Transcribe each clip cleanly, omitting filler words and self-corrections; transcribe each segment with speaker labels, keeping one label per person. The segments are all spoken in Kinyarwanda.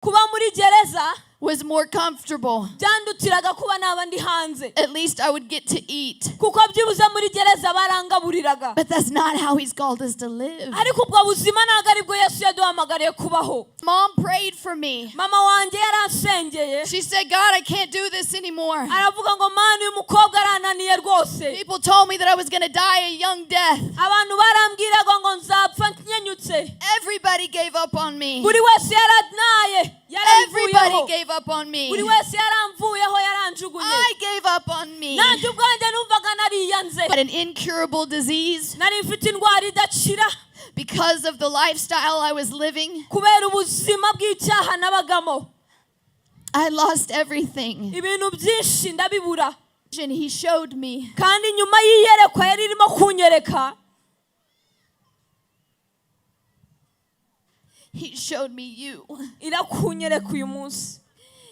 Speaker 1: Kuba muri gereza
Speaker 2: was more comfortable.
Speaker 1: Byandutiraga kuba naba ndi hanze.
Speaker 2: At least I would get to eat.
Speaker 1: Kuko byibuze muri gereza barangaburiraga.
Speaker 2: But that's not how he's called us to live.
Speaker 1: Ariko ubwo buzima ntabwo aribwo Yesu yaduhamagariye kubaho.
Speaker 2: Mom prayed for me.
Speaker 1: Mama wanjye yaransengeye.
Speaker 2: She said, "God, I can't do this anymore."
Speaker 1: Aravuga ngo Mana, uyu mukobwa arananiye rwose.
Speaker 2: People told me that I was going to die a young death.
Speaker 1: Abantu barambwiraga ngo nzapfa nkenyutse.
Speaker 2: Everybody gave up on me.
Speaker 1: Buri wese yaranaye.
Speaker 2: Everybody
Speaker 1: Yarabivuyeho.
Speaker 2: Gave up on me.
Speaker 1: Buri wese yaramvuyeho, yaranjugunye.
Speaker 2: I gave up on me.
Speaker 1: Nanjye ubwanjye numvaga nariyanze.
Speaker 2: But an incurable disease
Speaker 1: Nari mfite indwara idakira
Speaker 2: because of the lifestyle I was living.
Speaker 1: Kubera ubuzima bw'icyaha nabagamo.
Speaker 2: I lost everything.
Speaker 1: Ibintu byinshi ndabibura.
Speaker 2: And he showed me.
Speaker 1: Kandi nyuma y'iyerekwa yari irimo kunyereka.
Speaker 2: He showed me you.
Speaker 1: Irakunyereka uyu munsi.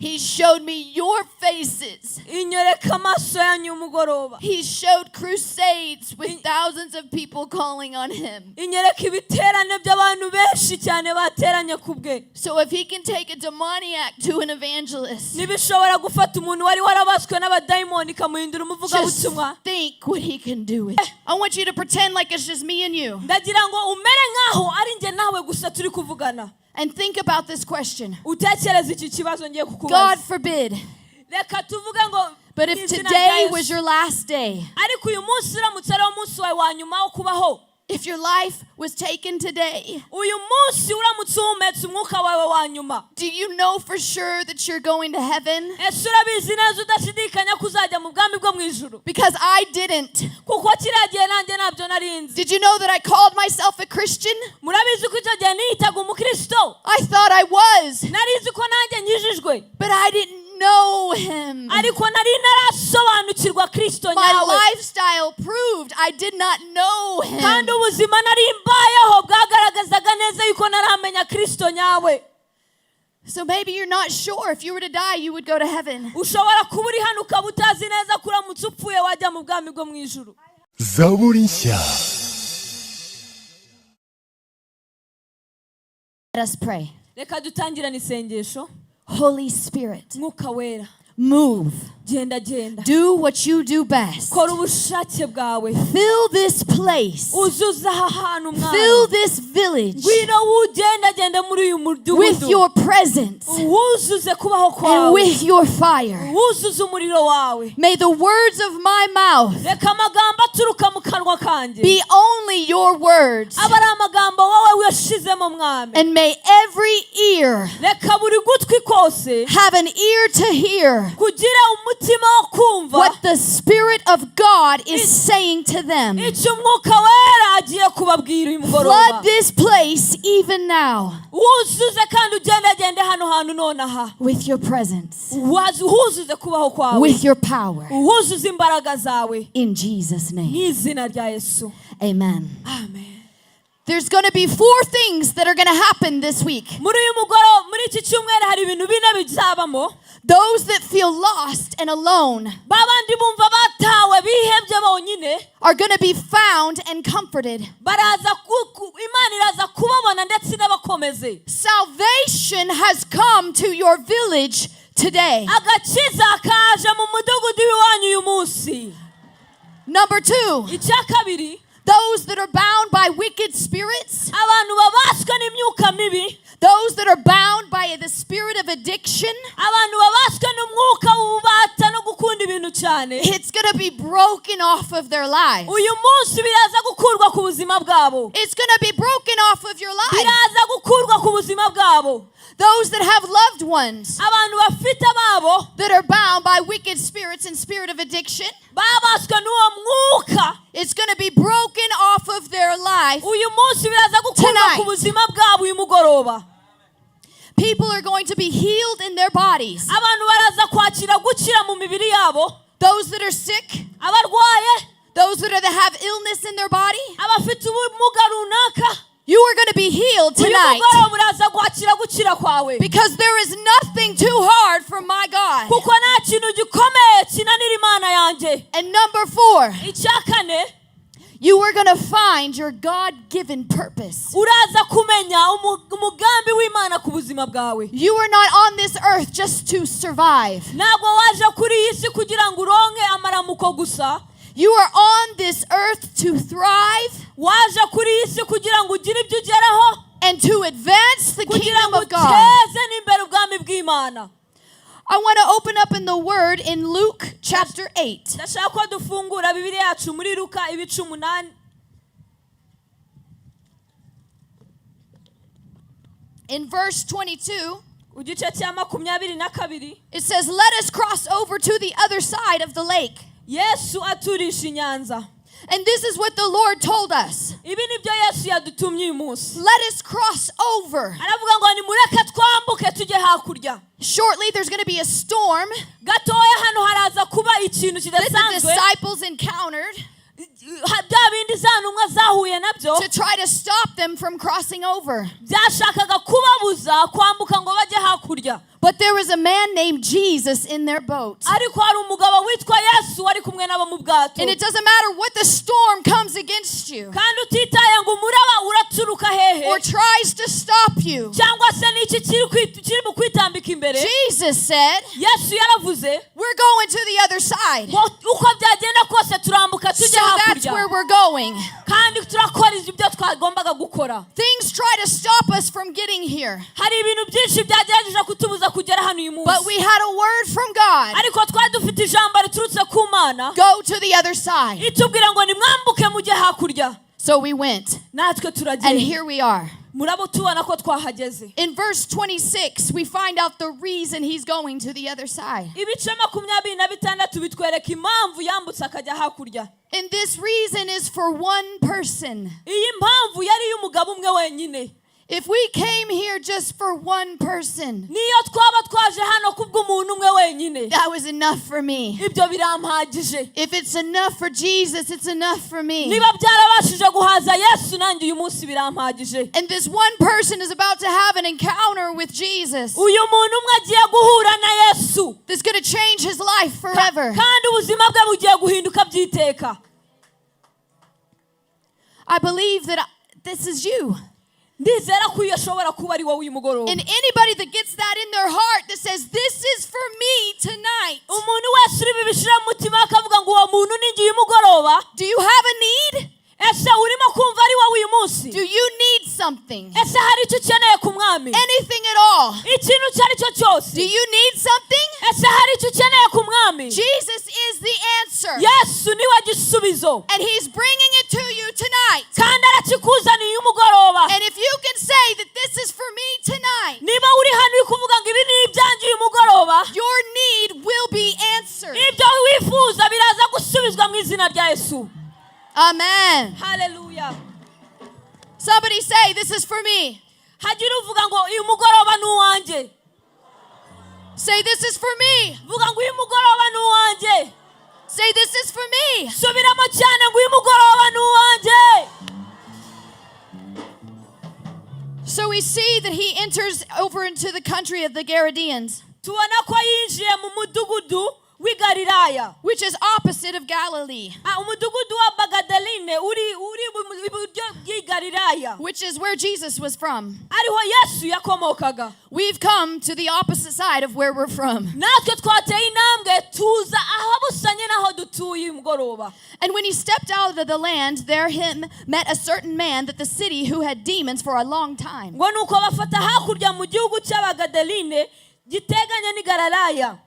Speaker 2: He showed me your faces.
Speaker 1: Inyereka amaso yanyu y'umugoroba.
Speaker 2: He showed crusades with thousands of people calling on him.
Speaker 1: Inyereka ibiterane by'abantu benshi cyane bateranye ku bwe.
Speaker 2: So if he can take a demoniac to an evangelist,
Speaker 1: Ntibishobora gufata umuntu wari warabaswe n'abadayimoni ikamuhindura
Speaker 2: just
Speaker 1: umuvugabutumwa.
Speaker 2: Think what he can do with it. I want you to pretend like it's just me and you.
Speaker 1: Ndagira ngo umere nk'aho ari njye nawe gusa turi kuvugana.
Speaker 2: And think about this question.
Speaker 1: Utekereze iki kibazo ngiye
Speaker 2: God
Speaker 1: kukubaza.
Speaker 2: Forbid,
Speaker 1: Reka tuvuge ngo
Speaker 2: but if
Speaker 1: mu izina rya
Speaker 2: today
Speaker 1: Yesu.
Speaker 2: Was your last day,
Speaker 1: Ariko uyu munsi uramutse ariwo munsi wawe wa nyuma wo kubaho,
Speaker 2: if your life was taken today,
Speaker 1: uyu munsi uramutse uhumetse umwuka wawe wa nyuma,
Speaker 2: do you know for sure that you're going to heaven?
Speaker 1: Ese urabizi neza udashidikanya ko uzajya mu bwami bwo mu ijuru?
Speaker 2: Because I didn't.
Speaker 1: Kuko kiriya gihe nanjye ntabyo narinzi.
Speaker 2: Did you know that I called myself a Christian?
Speaker 1: Murabizi ko icyo gihe niyitaga umukristo?
Speaker 2: I thought I was,
Speaker 1: Narizi ko nanjye nkijijwe,
Speaker 2: but I didn't know him.
Speaker 1: Ariko nari ntarasobanukirwa Kristo
Speaker 2: My
Speaker 1: nyawe.
Speaker 2: Lifestyle proved I did not know him.
Speaker 1: Kandi ubuzima nari mbayeho bwagaragazaga neza yuko ntaramenya Kristo nyawe.
Speaker 2: So maybe you're not sure if you were to die, you would go to heaven.
Speaker 1: Ushobora kuba uri hano ukaba utazi neza ko uramutse upfuye wajya mu bwami bwo mu ijuru.
Speaker 3: Zaburi nshya.
Speaker 2: Let us pray.
Speaker 1: Reka dutangirane isengesho.
Speaker 2: Holy Spirit,
Speaker 1: Mwuka Wera,
Speaker 2: move.
Speaker 1: Genda genda.
Speaker 2: Do what you do best.
Speaker 1: Kora ubushake bwawe.
Speaker 2: Fill this place.
Speaker 1: Uzuza aha hantu
Speaker 2: Fill
Speaker 1: Mwana.
Speaker 2: This village
Speaker 1: Ngwino ugendagende muri uyu
Speaker 2: with
Speaker 1: mudugudu
Speaker 2: your presence
Speaker 1: wuzuze kubaho
Speaker 2: and
Speaker 1: kwawe,
Speaker 2: with your fire.
Speaker 1: Wuzuze umuriro wawe.
Speaker 2: May the words of my mouth
Speaker 1: Reka amagambo aturuka mu kanwa kanjye
Speaker 2: be only your words.
Speaker 1: aba ari amagambo wowe washizemo Mwami.
Speaker 2: And may every ear
Speaker 1: Reka buri gutwi kose
Speaker 2: have an ear to hear
Speaker 1: kugira umutima wo kumva
Speaker 2: what the Spirit of God is saying to them.
Speaker 1: Icyo Umwuka Wera agiye kubabwira uyu mugoroba.
Speaker 2: Flood this place even now
Speaker 1: Wuzuze kandi ugendagende hano hantu nonaha
Speaker 2: with your presence,
Speaker 1: wuzuze kubaho kwawe,
Speaker 2: with your power.
Speaker 1: Wuzuze imbaraga zawe.
Speaker 2: In Jesus'
Speaker 1: Mu
Speaker 2: name.
Speaker 1: izina rya Yesu.
Speaker 2: Amen.
Speaker 1: Amen.
Speaker 2: There's going to be four things that are going to happen this week.
Speaker 1: Muri uyu mugoroba, muri iki cyumweru hari ibintu bine bizabamo.
Speaker 2: Those that feel lost and alone
Speaker 1: Ba bandi bumva batawe bihebye bonyine
Speaker 2: are going to be found and comforted.
Speaker 1: Baraza Imana iraza kubabona ndetse inabakomeze.
Speaker 2: Salvation has come to your village today.
Speaker 1: Agakiza kaje mu mudugudu w'iwanyu uyu munsi.
Speaker 2: Number two,
Speaker 1: Icya kabiri,
Speaker 2: those that are bound by wicked spirits,
Speaker 1: abantu babaswe n'imyuka mibi,
Speaker 2: those that are bound by the spirit of addiction,
Speaker 1: abantu babaswe n'umwuka w'ububata no gukunda ibintu cyane,
Speaker 2: it's going to be broken off of their lives.
Speaker 1: Uyu munsi biraza gukurwa ku buzima bwabo.
Speaker 2: It's going to be broken off of your life.
Speaker 1: Biraza gukurwa ku buzima bwabo.
Speaker 2: Those that have loved ones
Speaker 1: Abantu bafite ababo
Speaker 2: that are bound by wicked spirits and spirit of addiction,
Speaker 1: babaswe n'uwo mwuka,
Speaker 2: it's going to be broken off of their life.
Speaker 1: Uyu munsi biraza gukurwa
Speaker 2: Tonight.
Speaker 1: Ku buzima bwabo uyu mugoroba.
Speaker 2: People are going to be healed in their bodies.
Speaker 1: Abantu baraza kwakira gukira mu mibiri yabo.
Speaker 2: Those that are sick,
Speaker 1: Abarwaye,
Speaker 2: those that have illness in their body,
Speaker 1: abafite ubumuga runaka,
Speaker 2: you are going to be healed
Speaker 1: uyu
Speaker 2: tonight.
Speaker 1: Mugoroba uraza kwakira gukira kwawe.
Speaker 2: Because there is nothing too hard for my God.
Speaker 1: Kuko nta kintu gikomeye kinanira Imana yanjye.
Speaker 2: And number four,
Speaker 1: Icya kane,
Speaker 2: You are going to find your God given purpose.
Speaker 1: Uraza kumenya umugambi w'Imana ku buzima bwawe.
Speaker 2: You are not on this earth just to survive.
Speaker 1: Ntabwo waje kuri iyi si kugira ngo uronke amaramuko gusa.
Speaker 2: You are on this earth to thrive
Speaker 1: Waje kuri iyi si kugira ngo ugire ibyo ugeraho
Speaker 2: and to advance the
Speaker 1: kugira
Speaker 2: kingdom
Speaker 1: ngo
Speaker 2: of God.
Speaker 1: uteze n'imbere ubwami bw'Imana.
Speaker 2: I want to open up in the word in Luke chapter 8.
Speaker 1: Ndashaka ko dufungura Bibiliya yacu muri Luka ibice 8.
Speaker 2: In verse 22,
Speaker 1: Ku gice cya 22.
Speaker 2: It says, "Let us cross over to the other side of the lake."
Speaker 1: Yesu aturisha inyanza.
Speaker 2: And this is what the Lord told us.
Speaker 1: Ibi ni byo Yesu yadutumye uyu munsi.
Speaker 2: Let us cross over.
Speaker 1: Aravuga ngo nimureke twambuke tujye hakurya.
Speaker 2: Shortly, there's going to be a storm
Speaker 1: Gatoya hano haraza kuba ikintu
Speaker 2: that the
Speaker 1: kidasanzwe
Speaker 2: disciples encountered
Speaker 1: bya bindi za ntumwa zahuye nabyo
Speaker 2: to try to stop them from crossing over.
Speaker 1: Byashakaga kubabuza kwambuka ngo bajye hakurya.
Speaker 2: But there was a man named Jesus in their boat.
Speaker 1: Ariko hari umugabo witwa Yesu wari kumwe nabo mu bwato.
Speaker 2: And it doesn't matter what the storm comes against you
Speaker 1: Kandi utitaye ngo umuraba uraturuka hehe
Speaker 2: or tries to stop you.
Speaker 1: Cyangwa se n'iki kiri mu kwitambika imbere.
Speaker 2: Jesus said,
Speaker 1: Yesu yaravuze
Speaker 2: "We're going to the other side."
Speaker 1: Ngo uko byagenda kose turambuka
Speaker 2: So
Speaker 1: tujye
Speaker 2: that's
Speaker 1: hakurya
Speaker 2: where we're going.
Speaker 1: kandi turakora ibyo twagombaga gukora.
Speaker 2: Things try to stop us from getting here.
Speaker 1: Hari ibintu byinshi byagerageje kutubuza kugera hano uyu
Speaker 2: But
Speaker 1: munsi.
Speaker 2: we had a word from God.
Speaker 1: Ariko twari dufite ijambo riturutse ku Mana.
Speaker 2: Go to the other side.
Speaker 1: Itubwira ngo nimwambuke mujye hakurya.
Speaker 2: So we went.
Speaker 1: Natwe
Speaker 2: And
Speaker 1: turagiye.
Speaker 2: here we are.
Speaker 1: Murabo tubona ko twahageze.
Speaker 2: In verse 26, we find out the reason he's going to the other side.
Speaker 1: Ibice 26 bitwereka impamvu yambutse akajya hakurya.
Speaker 2: And this reason is for one person.
Speaker 1: Iyi mpamvu yari iy'umugabo umwe wenyine.
Speaker 2: If we came here just for one person,
Speaker 1: Niyo twaba twaje hano kubw'umuntu umwe wenyine,
Speaker 2: that was enough for me.
Speaker 1: Ibyo birampagije.
Speaker 2: If it's enough for Jesus, it's enough for me.
Speaker 1: Niba byarabashije guhaza Yesu nanjye uyu munsi birampagije.
Speaker 2: And this one person is about to have an encounter with Jesus
Speaker 1: Uyu muntu umwe agiye guhura na Yesu
Speaker 2: that's going to change his life forever.
Speaker 1: Kandi ubuzima bwe bugiye guhinduka by'iteka.
Speaker 2: I believe that this is you.
Speaker 1: Ndizera ko uyu ashobora kuba ari wowe uyu mugoroba.
Speaker 2: And anybody that gets that in their heart that says, "This is for me tonight."
Speaker 1: Umuntu wese uri bubishire mu mutima we akavuga ngo uwo muntu ni njye uyu mugoroba.
Speaker 2: Do you have a need?
Speaker 1: Ese urimo kumva ari wowe uyu munsi?
Speaker 2: Do you need something?
Speaker 1: Ese hari icyo ukeneye ku Mwami?
Speaker 2: Anything at all?
Speaker 1: Ikintu icyo ari cyo cyose.
Speaker 2: Do you need something?
Speaker 1: Ese hari icyo ukeneye ku Mwami?
Speaker 2: Jesus is the answer.
Speaker 1: Yesu niwe gisubizo.
Speaker 2: And he's bringing it to you tonight.
Speaker 1: Kandi arakikuzaniye uyu mugoroba.
Speaker 2: And if you can say that this is for me tonight,
Speaker 1: Niba uri hano uri kuvuga ngo ibi ni ibyanjye uyu mugoroba,
Speaker 2: your need will be answered.
Speaker 1: Ibyo wifuza biraza gusubizwa mu izina rya Yesu.
Speaker 2: Amen.
Speaker 1: Haleluya.
Speaker 2: Somebody say, "This is for me."
Speaker 1: Hagira uvuga ngo uyu mugoroba ni uwanjye.
Speaker 2: Say, "This is for me."
Speaker 1: Vuga ngo uyu mugoroba ni uwanjye.
Speaker 2: Say, "This is for me."
Speaker 1: Subiramo cyane ngo uyu mugoroba ni uwanjye.
Speaker 2: So we see that he enters over into the country of the Gerasenes,
Speaker 1: Tubona ko yinjiye mu mudugudu w'i Galilaya,
Speaker 2: which is opposite of Galilee,
Speaker 1: Ah, umudugudu wa Bagadaline uri iburyo bw'i Galilaya,
Speaker 2: which is where Jesus was from.
Speaker 1: Ariho Yesu yakomokaga.
Speaker 2: We've come to the opposite side of where we're from.
Speaker 1: Natwe twateye intambwe tuza ahabusanye n'aho dutuye uyu mugoroba.
Speaker 2: And when he stepped out of the land, there him met a certain man that the city who had demons for a long time.
Speaker 1: Ngo nuko bafata hakurya mu gihugu cy'Abagadaline giteganye n'i Galilaya.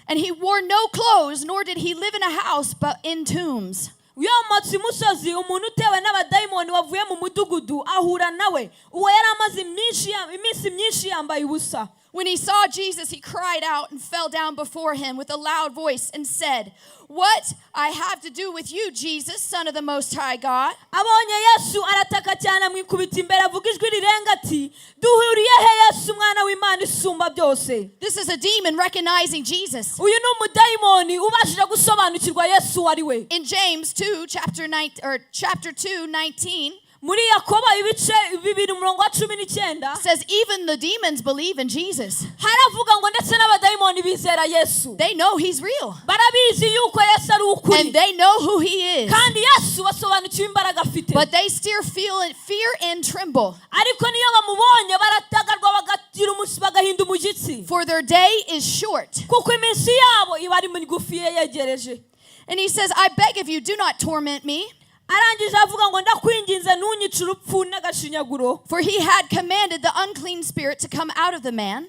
Speaker 2: And he wore no clothes, nor did he live in a house, but in tombs.
Speaker 1: Yomotse imusozi umuntu utewe n'abadayimoni wavuye mu mudugudu ahura nawe uwo yari amaze iminsi myinshi yambaye ubusa.
Speaker 2: When he saw Jesus, he cried out and fell down before him with a loud voice and said, "What I have to do with you, Jesus, Son of the Most High God?"
Speaker 1: Abonye Yesu arataka cyane amwikubita imbere avuga ijwi rirenga ati duhuriye he Yesu umwana w'Imana isumba byose?
Speaker 2: This is a demon recognizing Jesus.
Speaker 1: Uyu ni umudayimoni ubashije gusobanukirwa Yesu uwo ari we.
Speaker 2: In James 2, chapter 9 or chapter 2, 19,
Speaker 1: Muri Yakobo ibice 2 umurongo wa 19
Speaker 2: says, Even the demons believe in Jesus.
Speaker 1: Haravuga ngo ndetse n'abadayimoni bizera Yesu.
Speaker 2: They know he's real.
Speaker 1: Barabizi yuko Yesu ari ukuri.
Speaker 2: And they know who he is.
Speaker 1: Kandi Yesu basobanukiwe imbaraga afite.
Speaker 2: But they still feel it, fear and tremble.
Speaker 1: Ariko niyo bamubonye baratagarwa bagagira bagahinda umushyitsi.
Speaker 2: For their day is short.
Speaker 1: Kuko iminsi yabo iba ari migufi yegereje.
Speaker 2: And he says, I beg of you, do not torment me.
Speaker 1: Arangije avuga ngo ndakwinginze ntunyice urupfu n'agashinyaguro.
Speaker 2: For he had commanded the unclean spirit to come out of the man.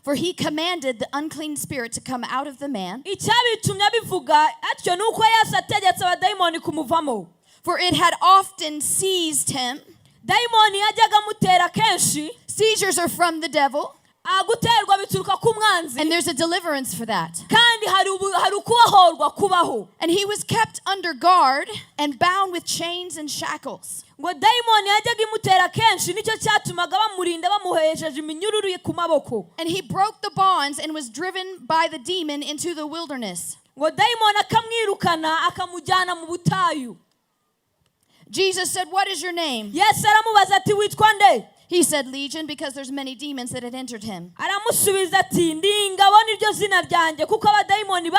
Speaker 2: For he commanded the unclean spirit to come out of the man.
Speaker 1: Icyabitumye abivuga atyo ni uko Yesu ategetse abadayimoni kumuvamo.
Speaker 2: For it had often seized him.
Speaker 1: Dayimoni yajyaga amutera kenshi.
Speaker 2: Seizures are from the devil,
Speaker 1: Guterwa bituruka ku mwanzi.
Speaker 2: And there's a deliverance for that.
Speaker 1: Kandi hari ukubohorwa kubaho.
Speaker 2: And he was kept under guard and bound with chains and shackles.
Speaker 1: Ngo dayimoni yajyaga imutera kenshi nicyo cyatumaga bamurinda bamuhesheje iminyururu ku maboko.
Speaker 2: And he broke the bonds and was driven by the demon into the wilderness.
Speaker 1: Ngo dayimoni akamwirukana akamujyana mu butayu.
Speaker 2: Jesus said, "What is your name?"
Speaker 1: Yesu aramubaza ati witwa nde?
Speaker 2: He said, "Legion," because there's many demons that had entered him.
Speaker 1: Aramusubiza ati ndi ingabo niryo zina ryanjye kuko abadayimoni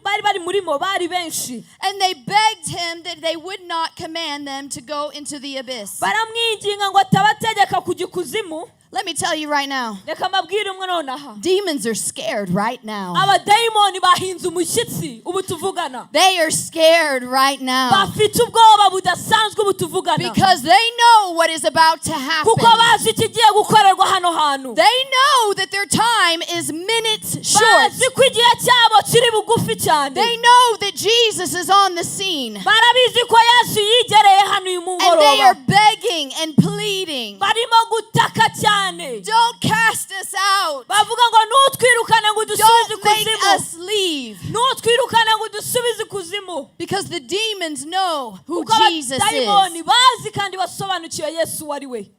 Speaker 1: bari bari murimo bari benshi.
Speaker 2: And they begged him that they would not command them to go into the abyss.
Speaker 1: Baramwinginga ngo atabategeka kujya ikuzimu.
Speaker 2: Let me tell you right now,
Speaker 1: Reka mbabwire umwe nonaha.
Speaker 2: Demons are scared right now.
Speaker 1: Abadayimoni bahinze umushyitsi ubu tuvugana.
Speaker 2: They are scared right now
Speaker 1: Bafite ubwoba budasanzwe ubu tuvugana.
Speaker 2: Because they know what is about to happen.
Speaker 1: Kuko bazi ikigiye gukorerwa hano hantu.
Speaker 2: They know that their time is minutes short.
Speaker 1: Bazi ko igihe cyabo kiri bugufi cyane.
Speaker 2: They know that Jesus is on the scene.
Speaker 1: Barabizi ko Yesu yigereye hano uyu
Speaker 2: And they are
Speaker 1: mugoroba.
Speaker 2: Begging and pleading.
Speaker 1: Barimo gutaka cyane.
Speaker 2: Don't cast us out.
Speaker 1: Bavuga ngo ntutwirukane ngo udusubize
Speaker 2: Don't make
Speaker 1: ikuzimu.
Speaker 2: Us leave.
Speaker 1: Ntutwirukane ngo udusubize ikuzimu.
Speaker 2: Because the demons know who
Speaker 1: Kuko
Speaker 2: Jesus
Speaker 1: abadayimoni
Speaker 2: is.
Speaker 1: Bazi kandi basobanukiwe Yesu uwo ari we.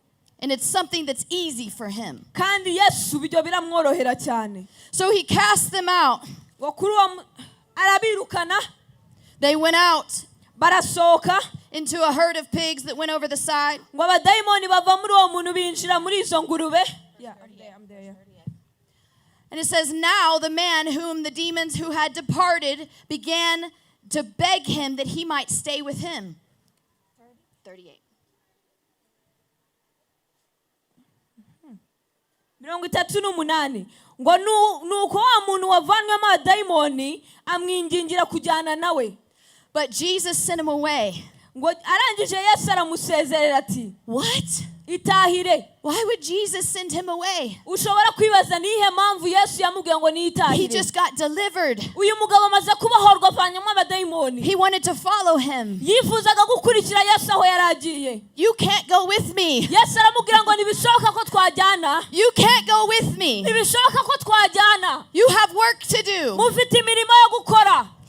Speaker 2: And it's something that's easy for him.
Speaker 1: Kandi Yesu ibyo biramworohera cyane.
Speaker 2: So he cast them out.
Speaker 1: Ngo kuri uwo arabirukana.
Speaker 2: They went out
Speaker 1: Barasohoka
Speaker 2: into a herd of pigs that went over the side.
Speaker 1: Ngo abadayimoni bava muri uwo muntu binjira muri izo ngurube.
Speaker 2: And it says, Now the man whom the demons who had departed began to beg him that he might stay with him. 38.
Speaker 1: 38 ngo nuko wa muntu wavanywemo abadayimoni amwingingira kujyana nawe.
Speaker 2: But Jesus sent him away.
Speaker 1: Ngo arangije Yesu aramusezerera ati
Speaker 2: What?
Speaker 1: Itahire.
Speaker 2: Why would Jesus send him away?
Speaker 1: Ushobora kwibaza niyihe mpamvu Yesu yamubwiye ngo
Speaker 2: He
Speaker 1: niyitahire.
Speaker 2: Just got delivered.
Speaker 1: Uyu mugabo amaze kubohorwa avanyemo abadayimoni.
Speaker 2: He wanted to follow him.
Speaker 1: Yifuzaga gukurikira Yesu aho yari agiye.
Speaker 2: You can't go with me.
Speaker 1: Yesu aramubwira ngo ntibishoboka ko twajyana.
Speaker 2: You can't go with me.
Speaker 1: Ntibishoboka ko twajyana.
Speaker 2: You have work to do.
Speaker 1: Mufite imirimo yo gukora.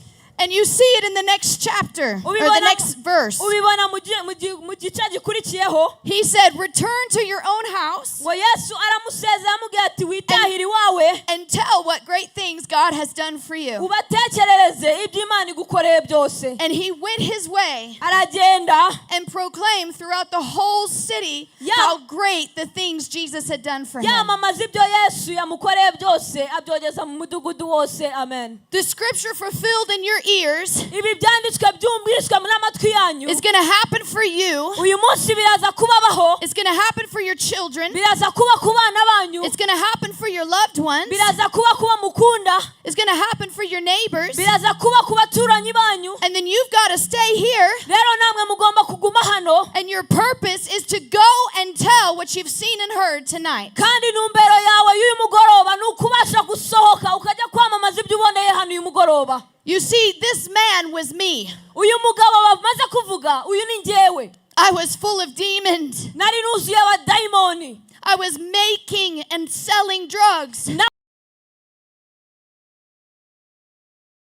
Speaker 2: And you see it in the next chapter or the next verse.
Speaker 1: Ubibona mu gice gikurikiyeho.
Speaker 2: He said, Return to your own house
Speaker 1: Ngo Yesu aramusezera amubwira ati witahire iwawe
Speaker 2: and tell what great things God has done for you.
Speaker 1: Ubatekerereze ibyo Imana igukoreye byose.
Speaker 2: And he went his way
Speaker 1: Aragenda
Speaker 2: and proclaimed throughout the whole city how great the things Jesus had done for him.
Speaker 1: Yamamaza ibyo Yesu yamukoreye byose abyogeza mu mudugudu wose amen.
Speaker 2: The scripture fulfilled in your ears
Speaker 1: Ibi byanditswe byumviswe n'amatwi yanyu
Speaker 2: is going to happen for you.
Speaker 1: Uyu munsi biraza kubabaho.
Speaker 2: It's going to happen for your children.
Speaker 1: Biraza kuba ku bana banyu.
Speaker 2: It's going to happen for your loved ones.
Speaker 1: Biraza kuba kuba mukunda.
Speaker 2: It's going to happen for your neighbors.
Speaker 1: Biraza kuba ku baturanyi banyu.
Speaker 2: And then you've got to stay here.
Speaker 1: Rero namwe mugomba kuguma hano.
Speaker 2: And your purpose is to go and tell what you've seen and heard tonight.
Speaker 1: Kandi intumbero yawe y'uyu mugoroba ni ukubasha gusohoka ukajya kwamamaza ibyo uboneye hano uyu mugoroba.
Speaker 2: You see, this man was me.
Speaker 1: Uyu mugabo bamaze kuvuga uyu ni njyewe.
Speaker 2: I was full of demons.
Speaker 1: Nari nuzuye abadayimoni.
Speaker 2: I was making and selling drugs.